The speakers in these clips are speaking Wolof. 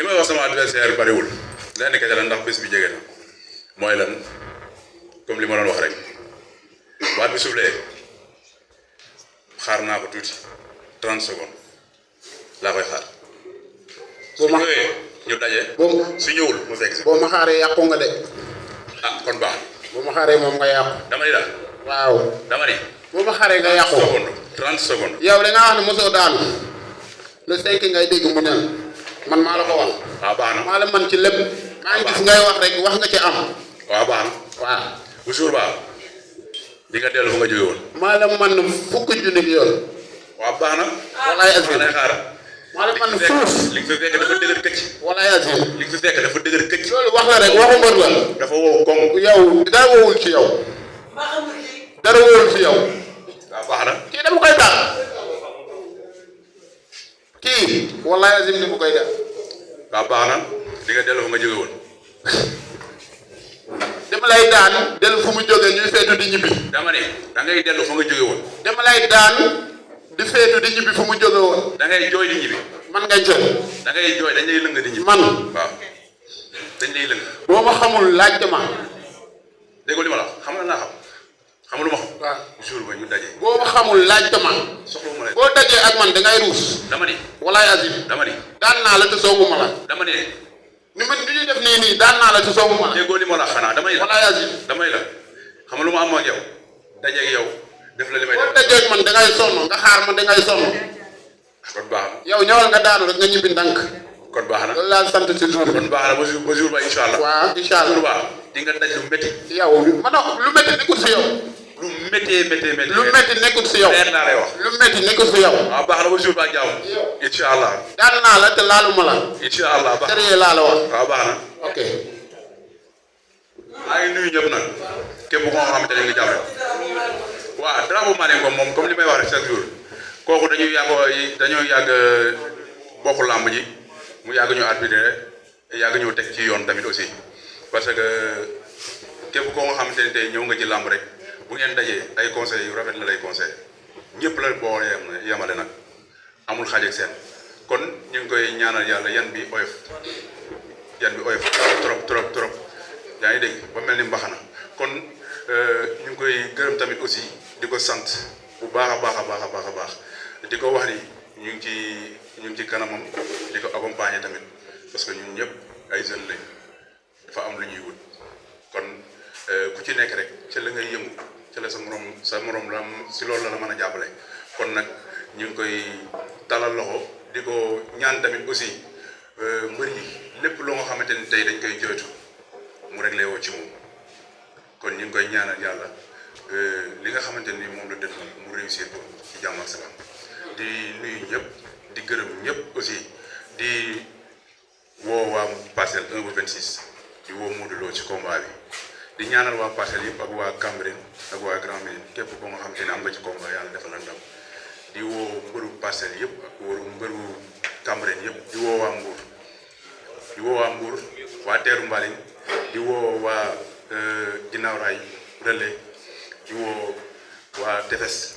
li may wax sama adversaire bariwul lenn kese la ndax bés bi jege na mooy lan comme li ma doon wax rek baat bi suuflee xaar naa ko tuuti 30 secondes laa koy xaar. su ñëwee ñu daje. su ñëwul mu fekk si. boo ma xaaree yàqu nga de. ah kon baax na. boo ma xaaree moom nga yàqu. dama ni daal. waaw. dama ni. boo ma xaaree nga yàqu. 30 secondes. yow da nga wax ne mosoo daanu le 5 ngay dégg mu ne man maa la ko wax. waaw baax na maa la man ci lépp. maa ngi gis ngay wax rek wax nga ci am. waaw baax na. waaw. bu jour ba di nga dellu fu nga jóge woon. maa la man fukki junni yoon. waaw baax na. walaay azim lay xaar. maa la man fuuf. li nga fi fekk dafa dëgër këcc. walaay azim li nga fi fekk dafa dëgër këcc. loolu wax la rek waxu mbër la. dafa wow koŋ. yow dara wowul ci yow. dara wowul ci yow. waaw baax na. kii dama koy daan. kii walaay azim ni mu koy def. waaw baax na di nga dellu fu nga jóge woon. dama lay daan dellu fu mu jógee ñuy feetu di ñibbi. dama ne da ngay dellu fu nga jóge woon. dama lay daan di feetu di ñibbi fu mu jóge woon. da ngay jooy di ñibbi. man ngay jël. da ngay jooy dañ lay lëng di ñibbi. man waaw dañ lay lëng. boo ma xamul laajte ma. déggoo li ma la wax xam nga xam lu ma xam. waaw jour ba ñu daje. boo ma xamul laajte ma. soxla ma la. boo dajee ak man dangay ruus. dama ni. walaay azim. dama ni. daan naa la te sooguma la. dama ni. ni ma ni ñu def nii daan naa la te sooguma la. déggoo li ma la xanaa damay la. walaay azim. damay la xam nga lu ma am ak yow dajeeg yow def la li may boo def. dajee ak man dangay sonn nga xaar ma dangay sonn. kon baax na. yow ñëwal nga daanu rek nga ñibbi ndànk. kon baax na. loolu laa sant ci jour bi. kon baax na ba jour ba incha allah. waaw incha allah jour ba di nga daj lu métti. yow man lu métti nekkul si yow. lu méttee méttee métti. lu métti nekkul si yow. leer naa lay wax. lu métti nekkul si yow. waaw baax na ba jour ba ak jàmm. incha allah. daan naa la te laaluma la. incha allah baax na. sérieux laa la wax. waaw baax na. ok. maa ngi nuyu ñëpp nag képp koo xamante ne nga jàppale. waaw drapeau Malick Ngom moom comme li may wax rek chaque jour kooku dañoo yàgg bokk làmb ji mu yàgg ñu arbitré yàgg ñu teg ci yoon tamit aussi parce que képp koo nga xamante ne tey ñëw nga ci làmb rek bu ngeen dajee ay conseils yu rafet la lay conseil ñëpp la boo yemale nag amul xaaj ak seen kon ñu ngi koy ñaanal yàlla yan bi oyof trop trop trop yaa ngi dégg ba mel ni mbaxana kon ñu ngi koy gërëm tamit aussi di ko sant bu baax a baax a baax a baax a baax di ko wax ni ñu ngi ci kanamam di ko accompagner tamit parce que ñun ñëpp ay jeunes lañ dafa am lu ñuy wut kon ku ci nekk rek ca la ngay yëngu ca la sa morom la si loolu la mën a jàppale kon nag ñu ngi koy talal loxo di ko ñaan tamit aussi mbër yi lépp loo nga xamante ni tey dañ koy jooytu mu réglé woo ci moom kon ñu ngi koy ñaanal yàlla li nga xamante ni moom la def mu réussir ko ci jàmm ak salaam di nuyu ñëpp di gërëm ñëpp aussi di woo waa Parcelles 1 ba 26 di woo Modou Lo ci combat bi di ñaanal waa Parcelles yëpp ak waa Cambérène ak waa Grand Médine képp ko nga xamante ni am nga ci combat yàlla defal la ndam di woo mbëru Parcelles yëpp ak mbëru Cambérène yëpp di woo waa Mbour waa Teeru Mbaling di woo waa Ginnaaw Raay Relais di woo waa Tefes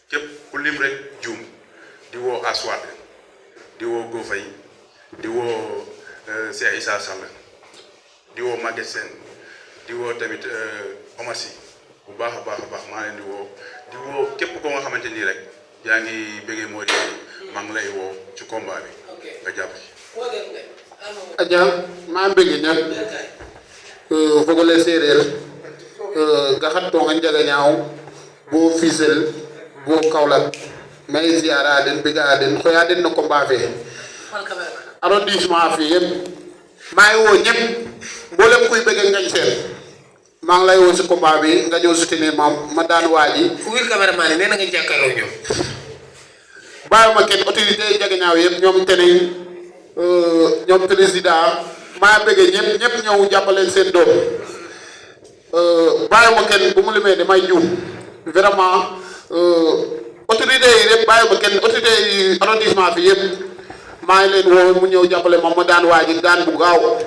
képp ku lim rek juum di woo Aswad di woo Gofay di woo Cheikh Issa Sall di woo Maguette Sène di woo tamit Omar Sy bu baax a baax a baax maa leen di woo képp ko nga xamante nii rek yaa ngi bëggee moo di maa ngi lay woo ci combat bi nga jàpp ci. Adja maa bëgg ñëpp fogole séeréer ga xat to nga njaga ñaaw bo Fissel bo Kaolack may ziara den bëgga den xoya den no combat fe arrondissement fi yëpp maa ngi woo ñëpp mboolem kuy bëgg Ngagne Sène maa ngi lay woo si combat bi nga ñëw soutenir ma daan waa ji fukkil cameraman yi nee na nga jàkkaarloo ñoom bàyyiwuma kenn autorité yi jaga ñaaw yëpp ñoom teneen ñoom président maa bëgg ñëpp ñëw jàppaleen seen doom bàyyiwuma kenn bu mu limee damay juum vraiment autorité yi yëpp bàyyiwuma kenn autorité yi arrondissement fi yëpp maa ngi leen woo mu ñëw jàppale moom ma daan waa ji daan bu gaaw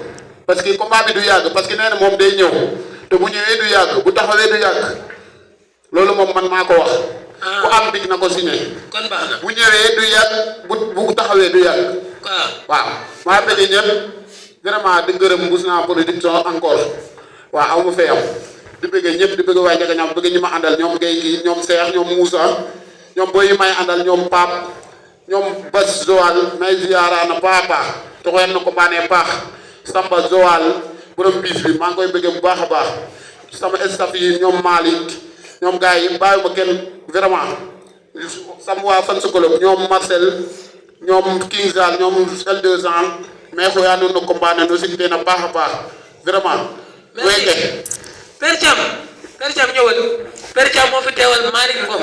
parce que combat bi du yàgg parce que nee na moom day ñëw te bu ñëwee du yàgg bu taxawee du yàgg loolu moom man maa ko wax. ku am dig na ko signé. kon baax na bu ñëwee du yàgg bu taxawee du yàgg. waaw maa bëgg ñëpp vraiment di gërëm Ouzin Production encore waaw aw ma fee am di bëgg ñëpp di bëgg waa Ndiaganiao bëgg ñi ma àndal ñoom Guèye kii ñoom Cheikh ñoom Moussa ñoom boy yi may àndal ñoom Pape ñoom Bas Joal may ziaraana paax a paax toxoyen na ko mbaanee paax Samba Joal borom biis bi maa ngi koy bëggee bu baax a baax sama staff yi ñoom Malick ñoom gars yi bàyyiwuma kenn vraiment sama waa fan su club ñoom Marcel ñoom King Zal ñoom L200 mais xo yaa noonu ko mbaane no sig teena baax a baax vraiment weke Père Thiam ñëwal Père Thiam moo fi teewal Malick Ngom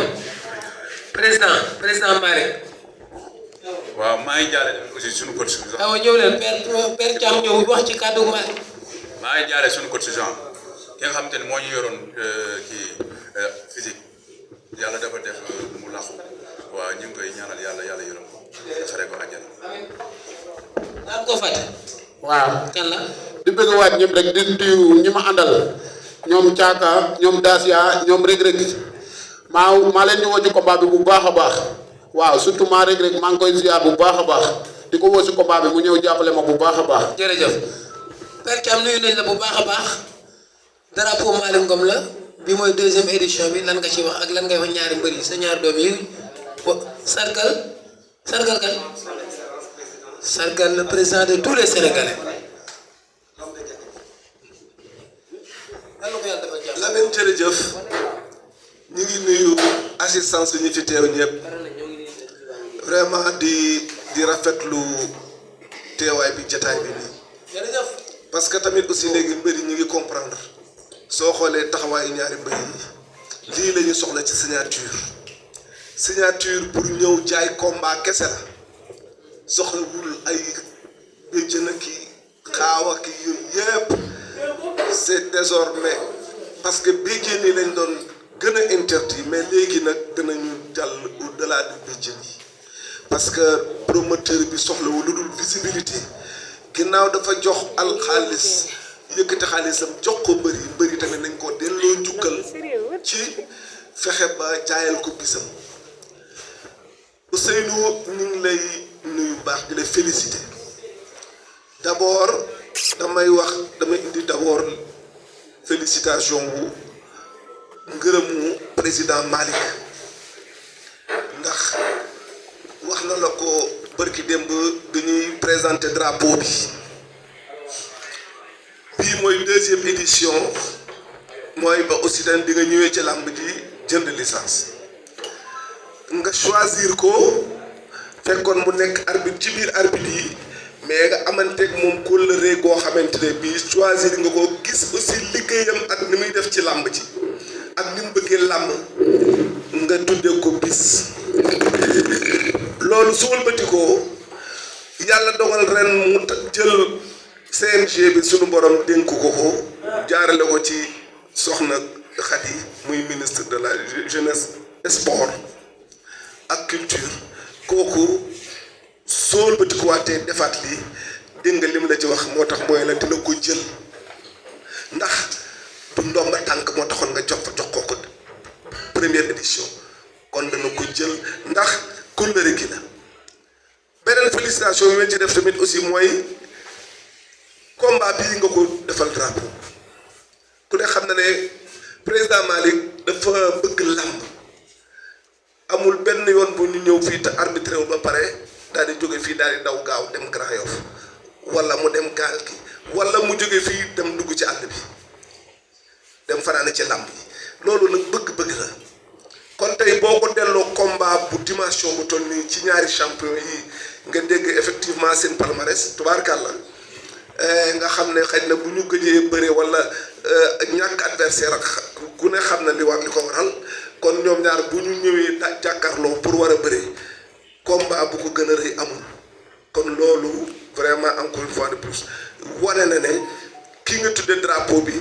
président Malick waaw maa ngi jaale aussi suñu coach Jean. waaw ñëw leen Père Thiam ñëw wax ci kàddu Malick. maa ngi jaale suñu coach Jean ki nga xamante ni moo ñu yoroon kii physique yàlla dafa def mu làqu waaw ñu ngi koy ñaanal yàlla yërëm ko xare ko àjjana. daa ko fàtte. waaw kan la. di bëgg waat ñëpp rek di nuyu ñi ma àndal ñoom Thiaka ñoom Dacia ñoom Reug Reug maa leen ñu woo ci combat bi bu baax a baax waaw surtout maa Reug Reug maa ngi koy ziar bu baax a baax di ko woo si combat bi mu ñëw jàppale ma bu baax a baax. jërëjëf Père Thiam nuyu nañ la bu baax a baax drapeau Malick Ngom la bi mooy 2e édition bi lan nga ci wax ak lan ngay wax ñaari mbër yi sa ñaari doom yi sargal kan sargal le président de tous les Sénégalais. Lamine jërëjëf ñu ngi nuyu assistance yi ñu ci teew ñëpp vraiment di rafetlu teewaay bi jataay bi nii parce que tamit aussi léegi mbëri ñu ngi comprendre soo xoolee taxawaayu ñaari mbëri yi lii la ñu soxla ci signature pour ñëw jaay combat kese la soxlawul ay béjjën ki xaaw ak yooyu yëpp c'est désormais parce que béjjën yi lañ doon gën a interdit mais léegi nag dinañu jàll au-delà de béjjën yi parce que promoteur bi soxlawul lu dul visibilité ginnaaw dafa jox xaalis yëkkati xaalisam jox ko mbëri tamit nañ ko delloo njukkal ci fexe ba jaayal ko bisam Ousseynou ñu ngi lay nuyu baax di la féliciter d'abord damay indi d'abord félicitation wu ngërëmu président Malick ndax wax na la ko bërki démb bi ñuy présenter drapeau bi bii mooy 2e édition mooy ba aussi dañ di nga ñëwee ci làmb ji jënd licence nga choisir ko fekkoon mu nekk arbitre ci biir arbitre yi mais nga amanteeg moom kóllëre goo xamante ne bii choisir nga ko gis aussi liggéeyam ak ni muy def ci làmb ji ak ni mu bëggee làmb nga tuddee ko bis loolu su wëlbati ko yàlla dogal ren mu jël CNG bi sunu borom dénk ko jaarale ko ci soxna Khady muy ministre de la jeunesse sport ak culture kooku soo wëlbati ko waatee defaat lii dégg nga lim la ci wax moo tax mooy la dina ko jël ndax du ndomba tànk moo taxoon nga jox ko première édition kon dana ko jël ndax kóllëre gi la beneen félicitation yi ci def tamit aussi mooy combat bii nga ko defal drapeau ku ne xam na ne président Malick dafa bëgg làmb amul benn yoon bu ñu ñëw fii te arbitré wu ba pare daal di jóge fii daal di daw gaaw dem Grand Yoff wala mu dem gaal gi wala mu jóge fii dem dugg ci àll bi dem fanaane ci làmb yi loolu nag bëgg-bëgg la kon tey boo ko delloo combat bu dimension bu toll nii ci ñaari champion yi nga dégg effectivement seen palmarès tubaarkàlla nga xam ne xëy na bu ñu gëjee bëre wala ñàkk adversaire ak ku ne xam na li ko waral kon ñoom ñaar bu ñu ñëwee jàkkaarloo pour war a bëre combat bu ko gën a rëy amul kon loolu vraiment encore une fois de plus wane na ne ki nga tuddee drapeau bi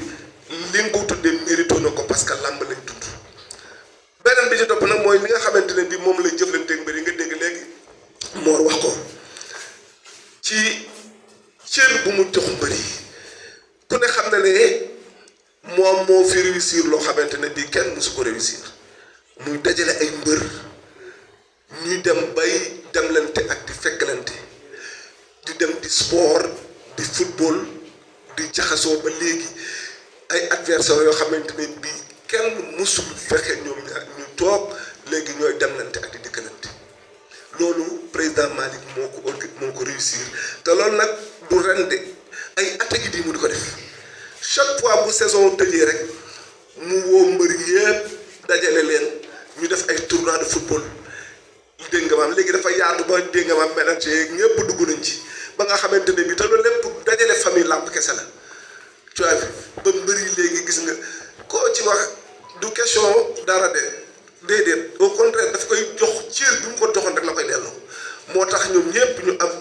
li nga ko tuddee mérito na ko parce que làmb lañ tudd beneen bi ci topp nag mooy li nga xamante ne bi moom lay jëflanteeg mbir yi nga dégg léegi Mor wax ko ci cër bu mu jox mbër yi ku ne xam na ne moom moo fi réussir loo xamante ne bii kenn mësu ko réussir muy dajale ay mbër ñuy dem bay demlante ak di fekkalante di sport di football di jaxasoo ba léegi ay adversaires yoo xamante ne bii kenn musul fexe ñoom ñaar ñu toog léegi ñooy demlante ak di dikkalante loolu président Malick moo ko réussir te loolu nag du ren de ay attaques yi mu di ko def chaque fois bu saison tëjee rek mu woo mbër yëpp dajale leen ñu def ay tournois de football dégg nga maam léegi dafa yaatu ba dégg nga maam ménager ñëpp dugg nañ ci ba nga xamante ne bii te loolu lépp dajale famille làmb kese la tu vois ba mbër yi léegi gis nga koo ci wax du question dara de déedéet au contraire daf koy jox cër bu mu ko joxoon rek la koy delloo moo tax ñoom ñëpp ñu am